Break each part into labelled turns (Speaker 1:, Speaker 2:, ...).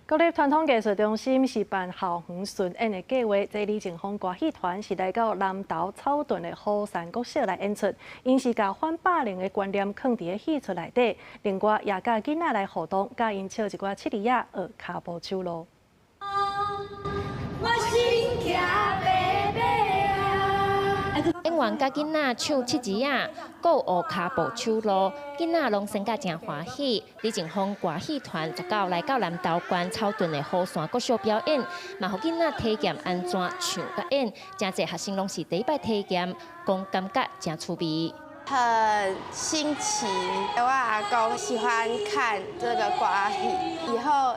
Speaker 1: 國立傳統藝術中心是辦校園巡演的計劃，這李靖峰歌戲團是來到南投草屯的虎山國小來演出，𪜶是共反霸凌的觀念囥佇咧戲出內底，另外也佮囡仔來互動，教𪜶唱一寡七字仔學跤步手路。
Speaker 2: 我心騎白馬
Speaker 3: 演員佮囡仔唱七字仔，閣學跤步手路，囡仔攏耍甲誠歡喜。李靖峰歌戲團19來到南投縣草屯的虎山國小表演，嘛予囡仔體驗按怎唱佮演，誠濟學生攏是第一擺體驗，講感覺誠趣味。
Speaker 4: 很新奇，我阿公喜歡看這個歌戲，以後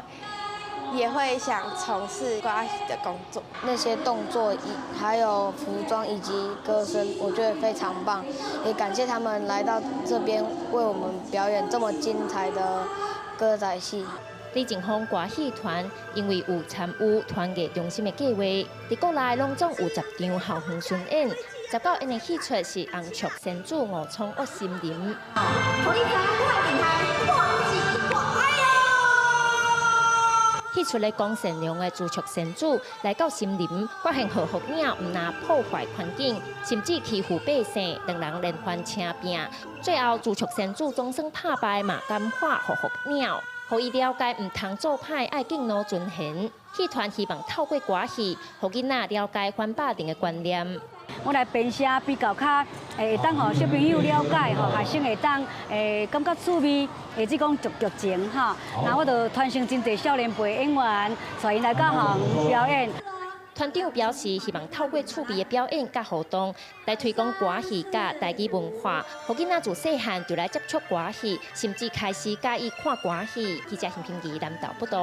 Speaker 4: 也會想從事歌戲的工作。
Speaker 5: 那些動作，還有服裝以及歌聲，我覺得非常棒。也感謝他們來到這邊為我們表演這麼精彩的歌仔戲。
Speaker 3: 李靖峰歌戲團因為有參與團藝中心的計劃，佇國內攏總有10場校園巡演。19演的戲出是紅竹仙子誤闖惡森林。
Speaker 2: 予你知影，我的電台我是我愛喲。
Speaker 3: 戲出咧講善良的朱雀仙子來到森林，發現褐福鳥毋但破壞環境，甚至欺負百姓，兩人連番車拚。最後朱雀仙子總算拍敗嘛感化褐福鳥，予伊了解毋通做歹，愛敬老尊賢。戲團希望透過歌戲，予囡仔了解反霸凌的觀念。
Speaker 6: 我來編寫比較較會當予小朋友了解，吼學生會當會感覺趣味，或者講劇情吼。那我就傳承真濟少年輩演員，帶𪜶來到校園表演。
Speaker 3: 團長表示，希望透過趣味的表演佮互動，來推廣歌戲佮台語文化，予囡仔自細漢就來接觸歌戲，甚至開始佮意看歌戲。記者陳品儀南投報導。